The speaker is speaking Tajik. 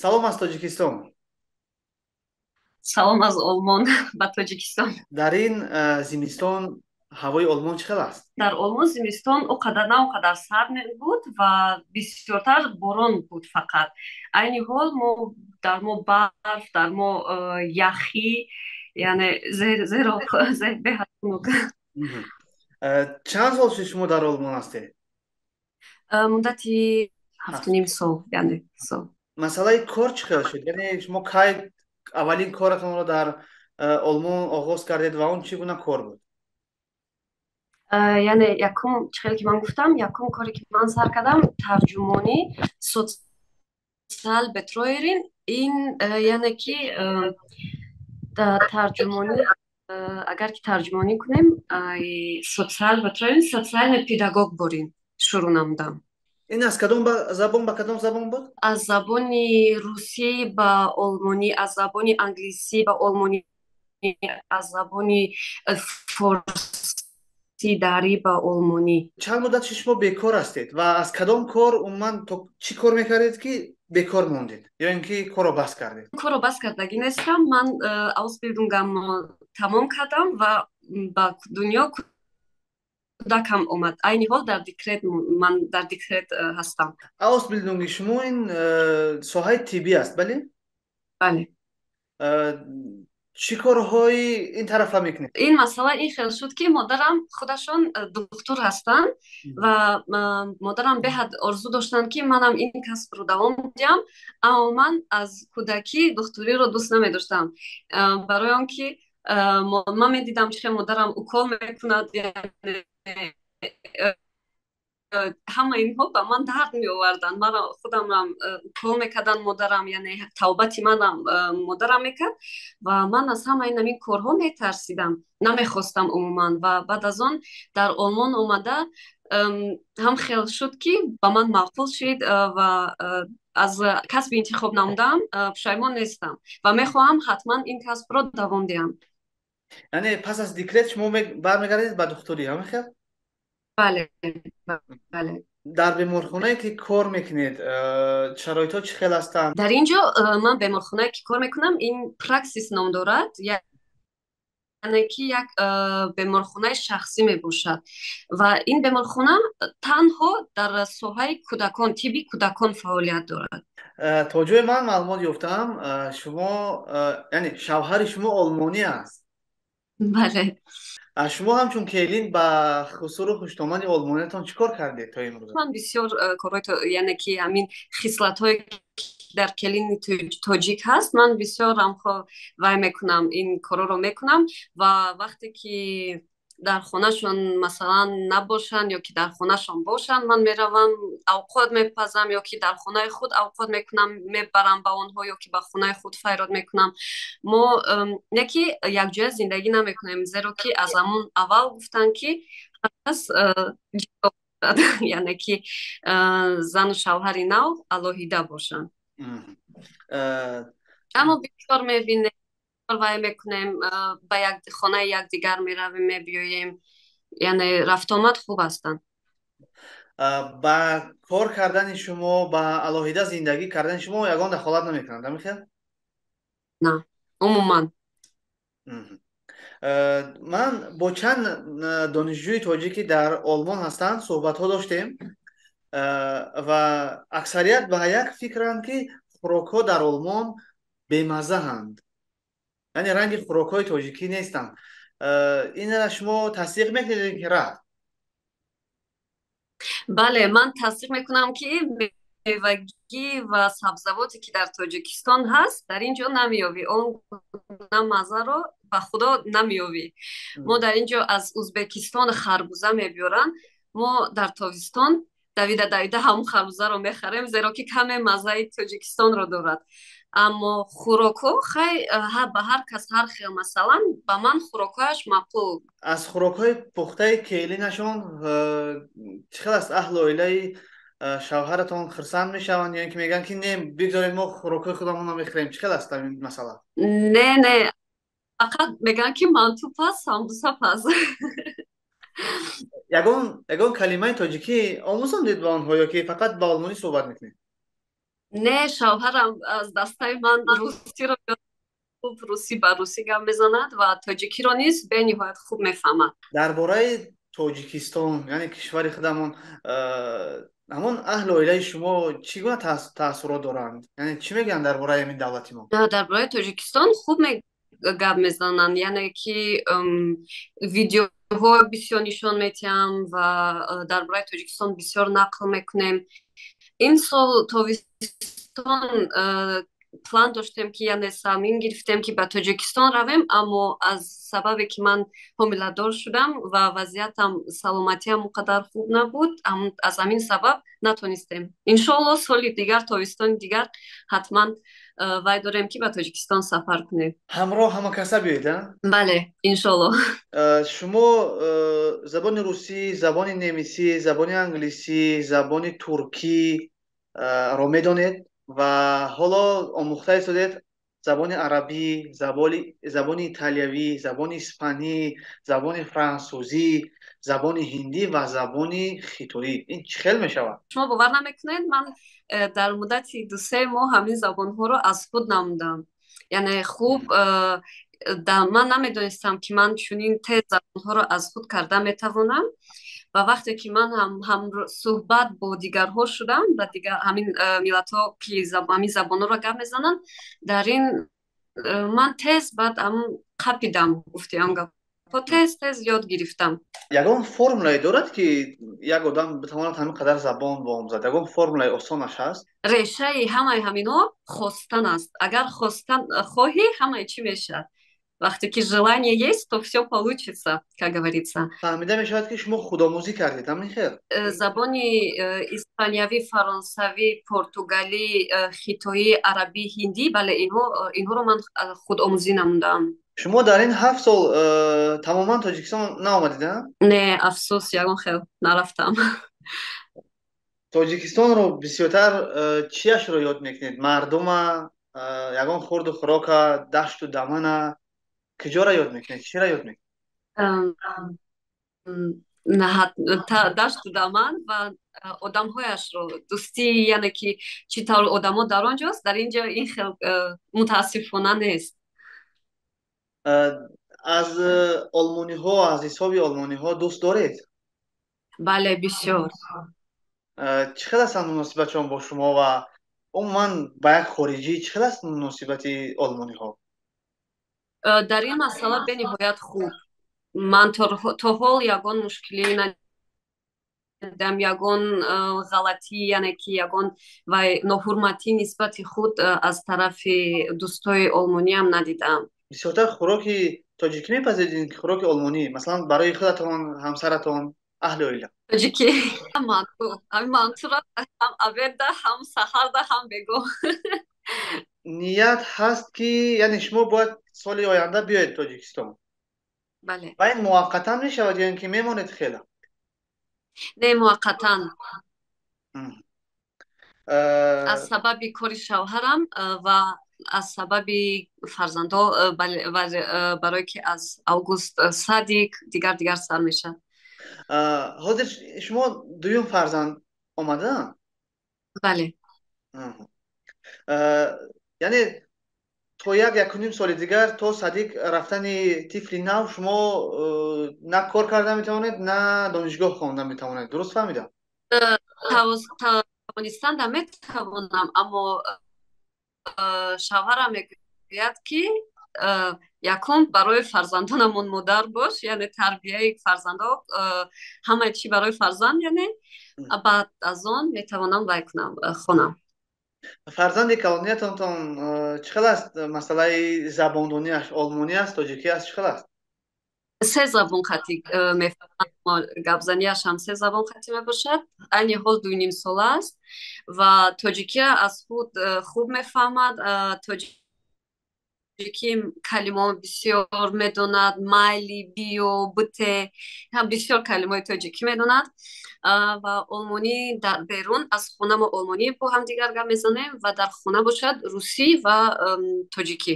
Салом аз Тоҷикистон. Салом аз Олмон ба Тоҷикистон. Дар ин зимистон ҳавои Олмон чӣ хел аст? Дар Олмон зимистон о қадар на он қадар сард буд ва бисёртар борон буд фақат. Айни ҳол мо дар мо барф, дар мо яхӣ, яъне зеро беҳад хунук. Чанд сол шуд, шумо дар Олмон ҳастед? Муддати 7,5 сол, яъне сол. Масъалаи кор чӣ хел шуд? Яъне шумо кай аввалин коратонро дар Олмон оғоз кардед ва он чӣ гуна кор буд? Яъне якум, чӣ хеле ки ман гуфтам, якум коре ки ман сар кардам, тарҷумонӣ, Sozialbetreuerin, ин яъне ки тарҷумонӣ, агар ки тарҷумонӣ кунем, Sozialbetreuerin, социальный педагог борин шурӯъ намудам. Ин аз кадом забон ба кадом забон буд? Аз забони русӣ ба олмонӣ, аз забони англисӣ ба олмонӣ, аз забони форсӣ, дарӣ ба олмонӣ. Чанд муддат шумо бекор ҳастед ва аз кадом кор, умуман то чӣ кор мекардед, ки бекор мондед ё ин ки корро бас кардед? Корро бас кардагӣ нестам. Ман Ausbildung ам тамом кардам ва ба дунё кӯдакам омад. Айни ҳол дар декрет, ман дар декрет ҳастам. Ausbildung и шумо ин соҳаи тиббӣ аст, бале? Бале. Чӣ корҳои ин тарафа мекунед? Ин масъала ин хел шуд, ки модарам худашон духтур ҳастанд ва модарам беҳад орзу доштанд, ки манам ин касбро давом диҳам, аммо ман аз кӯдакӣ духтуриро дӯст намедоштам, барои он ки ман медидам, чӣ хел модарам укол мекунад, ҳама инҳо ба ман дард меоварданд. Маро худамрам укол мекарданд модарам, яъне табобати манам модарам мекард ва ман аз ҳамаи ин корҳо метарсидам, намехостам умуман. Ва баъд аз он дар Олмон омада ҳам хел шуд, ки ба ман маъқул шид ва аз касби интихоб намудаам пушаймон нестам ва мехоҳам ҳатман ин касбро давом диҳам. Яъне пас аз декрет шумо бармегардед ба духтурӣ, ҳамин хел? Бале. Дар беморхонае ки кор мекунед, шароитҳо чӣ хел ҳастанд? Дар ин ҷо ман беморхонае ки кор мекунам, ин Praxis ном дорад, яъне ки як беморхонаи шахсӣ мебошад ва ин беморхона танҳо дар соҳаи кӯдакон, тибби кӯдакон фаъолият дорад. То ҷое ман маълумот ёфтаам, шумо, яъне шавҳари шумо олмонӣ аст. Бале. Шумо ҳамчун келин ба хусуру хуштомани олмониятон чӣ кор кардед то имрӯз? Ман бисёр корҳои, яъне ки ҳамин хислатҳое дар келини тоҷик ҳаст, ман бисёр ҳамхо вай мекунам, ин корҳоро мекунам. Ва вақте ки дар хонашон масалан набошанд ё ки дар хонашон бошанд, ман меравам, авқот мепазам ё ки дар хонаи худ авқот мекунам, мебарам ба онҳо ё ки ба хонаи худ файрод мекунам. Мо не ки якҷоя зиндагӣ намекунем, зеро ки аз ҳамон аввал гуфтанд, ки ҳар кас, яъне ки зану шавҳари нав алоҳида бошанд. Аммо бисёр мебинем, вай мекунем, ба як хонаи якдигар меравем, мебиёем, яъне рафтуомад хуб ҳастанд. Ба кор кардани шумо, ба алоҳида зиндагӣ кардани шумо ягон дахолат намекунанд, ҳамин хел? На, умуман. Ман бо чанд донишҷӯи тоҷикӣ дар Олмон ҳастанд суҳбатҳо доштем ва аксарият ба як фикранд, ки хӯрокҳо дар Олмон бемаззаанд, яъне ранги хӯрокҳои тоҷикӣ нестанд. Инра шумо тасдиқ мекунед ки рад? Бале, ман тасдиқ мекунам, ки мевагӣ ва сабзавоте ки дар Тоҷикистон ҳаст, дар ин ҷо намеёбӣ. Он гуна маззаро ба Худо намеёбӣ. Мо дар ин ҷо аз Узбекистон харбуза мебиёранд. Мо дар тобистон давида давида ҳамон харбузаро мехарем, зеро ки каме маззаи Тоҷикистонро дорад. Аммо хӯрокҳо хай, ба ҳар кас ҳар хел. Масалан, ба ман хӯрокҳояш маъқул. Аз хӯрокҳои пухтаи келинашон чӣ хел аст? Аҳлу оилаи шавҳаратон хурсанд мешаванд ё ин ки мегӯянд, ки не, бигзоред, мо хӯрокҳои худамонро мехӯрем? Чӣ хел аст ин масъала? Не, фақат мегӯянд, ки манту паз, самбуса паз. Ягон калимаи тоҷикӣ омӯзондед ба онҳо ё ки фақат ба олмонӣ суҳбат мекунед? Не, шавҳарам аз дастаи ман русиро хуб, русӣ ба русӣ гап мезанад ва тоҷикиро низ бениҳоят хуб мефаҳмад. Дар бораи Тоҷикистон, яъне кишвари худамон, ҳамон аҳли оилаи шумо чӣ гуна таассурот доранд, яъне чӣ мегӯянд дар бораи ҳамин давлати мо? Дар бораи Тоҷикистон хуб гап мезананд, яъне ки видеоҳо бисёр нишон метиҳам ва дар бораи Тоҷикистон бисёр нақл мекунем. Ин сол тобистон план доштем ки, яъне самим гирифтем ки ба Тоҷикистон равем, аммо аз сабабе ки ман ҳомиладор шудам ва вазъиятам, саломатиам он қадар хуб набуд, аз ҳамин сабаб натонистем. Иншоалло, соли дигар, тобистони дигар ҳатман вай дорем ки ба Тоҷикистон сафар кунем. Ҳамроҳ ҳама каса биёед, а? Бале, иншоалло. Шумо забони русӣ, забони немисӣ, забони англисӣ, забони туркӣ ро медонед ва ҳоло омӯхта истодед забони арабӣ, забони италиявӣ, забони испанӣ, забони франсузӣ, забони ҳиндӣ ва забони хитоӣ. Ин чӣ хел мешавад? Шумо бовар намекунед, ман дар муддати 2-3 моҳ ҳамин забонҳоро аз худ намудам. Яъне хуб ман намедонистам, ки ман чунин тез забонҳоро аз худ карда метавонам. Ва вақте ки ман ҳам суҳбат бо дигарҳо шудам, ба дигар ҳамин миллатҳо, ки ҳамин забонҳоро гап мезананд, дар ин ман тез баъд ҳамн қапидам, гуфтиам гапҳо, тез тез ёд гирифтам. Ягон формулае дорад, ки як одам битавонад ҳамин қадар забон биомӯзад? Ягон формулаи осонаш ҳаст? Решаи ҳамаи ҳаминҳо хостан аст. Агар хостан хоҳӣ, ҳамаи чӣ мешавад. Вақте ки желание есть, то все получится, как говорится. Фаҳмида мешавад, ки шумо худомӯзӣ кардед, ҳамин хел? Забони испаниявӣ, фаронсавӣ, португалӣ, хитоӣ, арабӣ, ҳиндӣ, бале, инҳоро ман худомӯзӣ намудаам. Шумо дар ин 7 сол тамоман Тоҷикистон наомадед, а? Не, афсӯс, ягон хел нарафтам. Тоҷикистонро бисёртар чияшро ёд мекунед? Мардума, ягон хурду хӯрока, дашту дамана, куҷоро ёд мекунед, чиро ёд мекунед? Дашту даман ва одамҳояшро, дӯстӣ, яъне ки чӣ тавр одамо дар он ҷост, дар ин ҷо ин хел мутаассифона нест. Аз олмониҳо, аз ҳисоби олмониҳо дӯст доред? Бале, бисёр. Чӣ хел ҳастанд муносибатшон бо шумо ва умуман ба як хориҷӣ чӣ хел аст муносибати олмониҳо? Дар ин масъала бениҳоят хуб. Ман то ҳол ягон мушкилӣ надидам, ягон ғалатӣ, яъне ки ягон вай ноҳурматӣ нисбати худ аз тарафи дӯстои олмониам надидам. Бисёртар хӯроки тоҷикӣ мепазед, ки хӯроки олмонӣ, масалан, барои худатон, ҳамсаратон, аҳли оила? Тоҷикӣ, манту. Ҳамин мантуро ҳам обед да, ҳам саҳарда, ҳам бегоҳ. Ният ҳаст, ки яъне шумо бояд соли оянда биёед Тоҷикистон? Бале. Ва ин муваққатан мешавад ё ин ки мемонед хела? Не, муваққатан, аз сабаби кори шавҳарам ва аз сабаби фарзандҳо, барое ки аз август садик, дигар дигар сар мешавад. Ҳозир шумо дуюм фарзанд омада? Бале. Яъне то як, якуним соли дигар, то садик рафтани тифли нав, шумо на кор карда метавонед, на донишгоҳ хонда метавонед, дуруст фаҳмидам? Тавонистанда метавонам, аммо шавҳарам мегӯяд, ки якум барои фарзандонамон модар бош, яъне тарбияи фарзандо, ҳамаи чӣ барои фарзанд, яъне баъд аз он метавонам вай кунам, хонам. Фарзанди калониятонтон чӣ хел аст масъалаи забондониаш? Олмонӣ аст, тоҷикӣ аст, чӣ хел аст? Се забон қатӣ мефаҳмам, гапзанияш ҳам се забон қатӣ мебошад. Айни ҳол 2,5 сола аст ва тоҷикиро аз худ хуб мефаҳмад. Тоҷикӣ калимаҳо бисёр медонад: майли, биё, бите, бисёр калимаҳои тоҷикӣ медонад. Ва олмонӣ, дар берун аз хона мо олмонӣ бо ҳамдигар гап мезанем ва дар хона бошад русӣ ва тоҷикӣ.